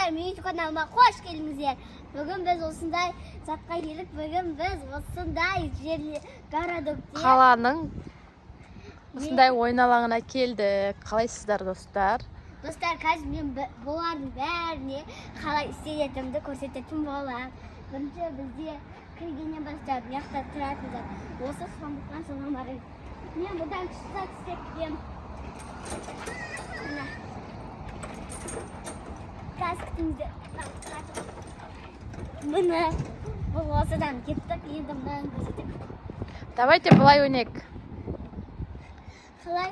Достар, менің YouTube каналыма қош келдіңіздер. Бүгін біз осындай затқа келдік. Бүгін біз осындай жерле городокте Қаланың осындай ойын алаңына келдік. Қалайсыздар, достар? Достар, қазір мен бұлардың бәріне қалай істететінімді көрсететін боламын. Бірінші бізде кіргеннен бастап мына жақта тұратын зат. Осы сондықтан соған барайық. Мен бұдан күшті зат істеп білемін. Мына. Қазір күтіңіздер. Міне, бұл осыдан кеттік, енді мынаны көрсетемін. Давайте былай ойнайық. Қалай?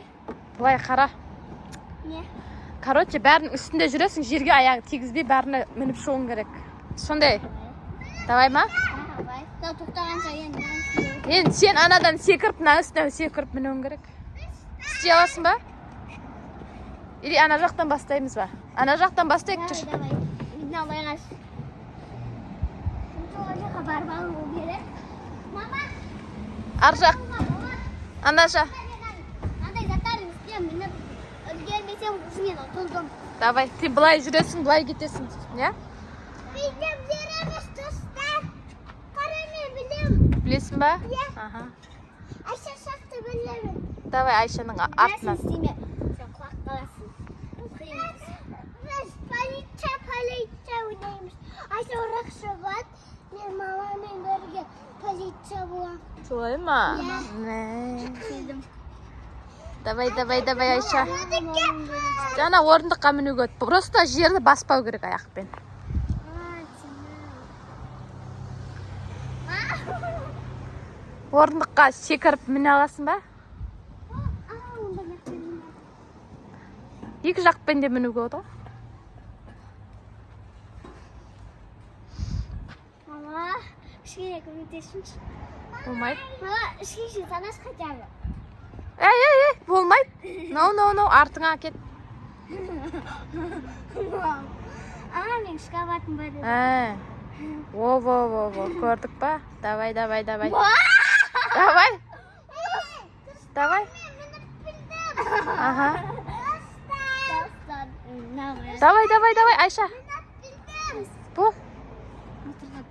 Былай қара. Не? Короче, бәрінің үстінде жүресің, жерге аяғың тигізбей бәріне мініп шығуың керек. Сондай. Давай ма? Давай. Мынау тоқтағанша енді мынаны істеу. Енді сен анадан секіріп, мына үстіне секіріп мінуің керек. Істей аласың ба? Или ана жақтан бастаймыз ба? Ана жақтан бастайық, Давай, жүр. давай. Мынау байғаш. Ол жаққа барып алу керек. Мама, Ар жақ, мама, ана жақ. мынандай заттардың үстіне мініп үлгермесем, уже мен ұтылдым. Давай, сен былай жүресің, былай кетесің, иә? Бүйтіп жүреміз, достар. Қара, мен білемін. Білесің ба? Иә. Аха. Айша шақты білемін. Давай Айшаның артынан. Істеме. Сен құлап қаласың. Бұл қиын. Біз полиция, полиция ойнаймыз. Айша орақшы болады. Мен мамамен бірге полиция боламын. Солай ма? Иә. Мә. Келдім. Давай, давай, давай, Айша. Жаңа орындыққа мінуге болады. Просто жерді баспау керек аяқпен. Орындыққа секіріп міне аласың ба? Екі жақпен де мінуге болады ғой. Мама, кішкене көмектесінші. Болмайды. Мама, кішкене санашы хотя бы. Ей, ей, ей, болмайды. No, no, no, артыңа кет. А, менің шкаф бар еді. Ә. Во, во, во, во, көрдік па? Давай, давай, давай. Давай. Давай. Аха. Давай, давай, давай, Айша. Бұл.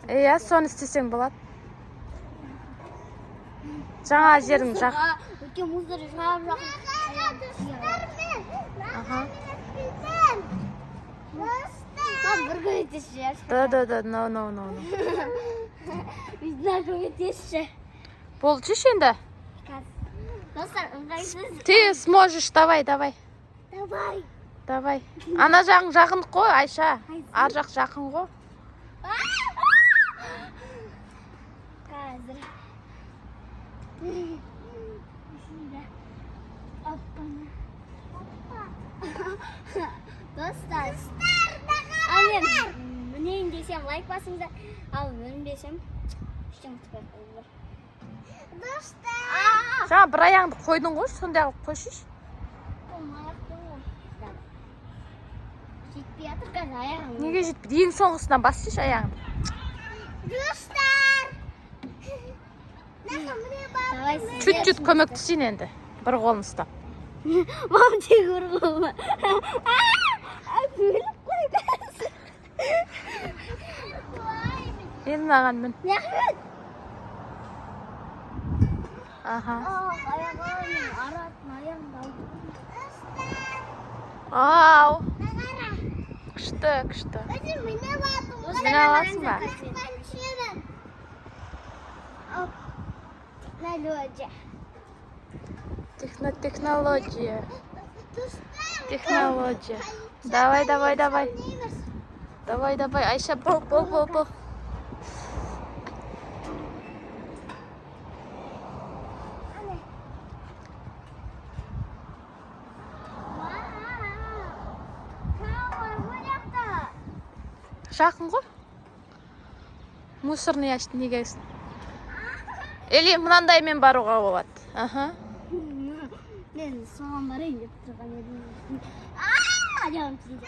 Иә, соны істесең болады. Жаңа жерің жақ. Өткен мусор жап жақын. Аха. Мам, бір көмектесші. Да, да, да, no, no, no, no. Мына көмектесші. Болды, шеш енді. Достар, ыңғайсыз. Ты сможешь, давай, давай. Давай. Давай. Ана жағың жақын қой, Айша. Ар жақ жақын ғой. Қазір. Оппана. Достар. Ал мен мінейін десем лайк басыңыздар. Ал мінбесем ештеңе ұтпай қойыңдар. Достар. Жаңа бір аяғыңды қойдың ғой, сондай қылып қойшы. Жетпей жатыр қазір аяғым. Неге жетпейді? Ең соңғысынан бассайшы аяғыңды. Достар. Давай. Чуть-чуть көмектесейін енді. Бір қолын ұстап. Мам, тек бір қолыма. Өліп қой қазір. Енді мынаған мін. Рахмет. Аха. Аяғым аратын аяғымды алды. Ау. Күшті, күшті. Міне аласың ба? На лёде. Технология. Технология. Давай, давай, давай. Давай, давай, Айша, бол, бол, бол, бол. Жақын ғой. Мусорный ящик неге? Или мынандаймен баруға болады. Аха. Мен соған барайын деп тұрған едім. Аяғым тиді.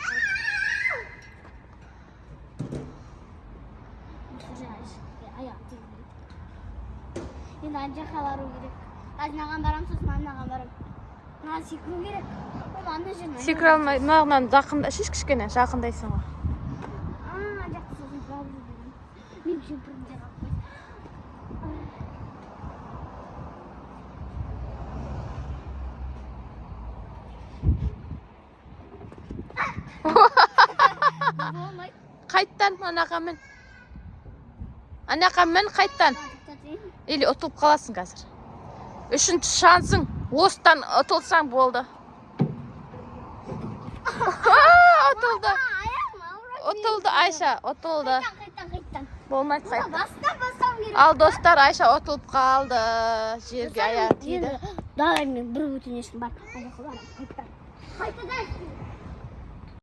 Аяғым тиді. Енді ана жаққа бару керек. Қазір мынаған барамын, сосын анаған барамын. Мынаған секіру керек. Ол ана жерін Секіре алмай, мынағынан жақында, шеш кішкене, жақындайсың ғой. Мен жемпірімде қалып қойды. Болмайды. Қайттан анақа мін. Анақа мін қайттан. Тоқтатайын. Или ұтылып қаласың қазір. Үшінші шансың. Осыдан ұтылсаң болды. Ұтылды. Аяғым ауырады. Ұтылды Айша, ұтылды. Қайттан, қайттан, қайттан. Болмайды Бұны қайттан. бастан бастау керек. Ал, достар, Айша ұтылып қалды. Жерге аяғы тиді. Енді давай, мен бір өтінішім бар. Ана жаққа барамын, қайттан. Қайтадан.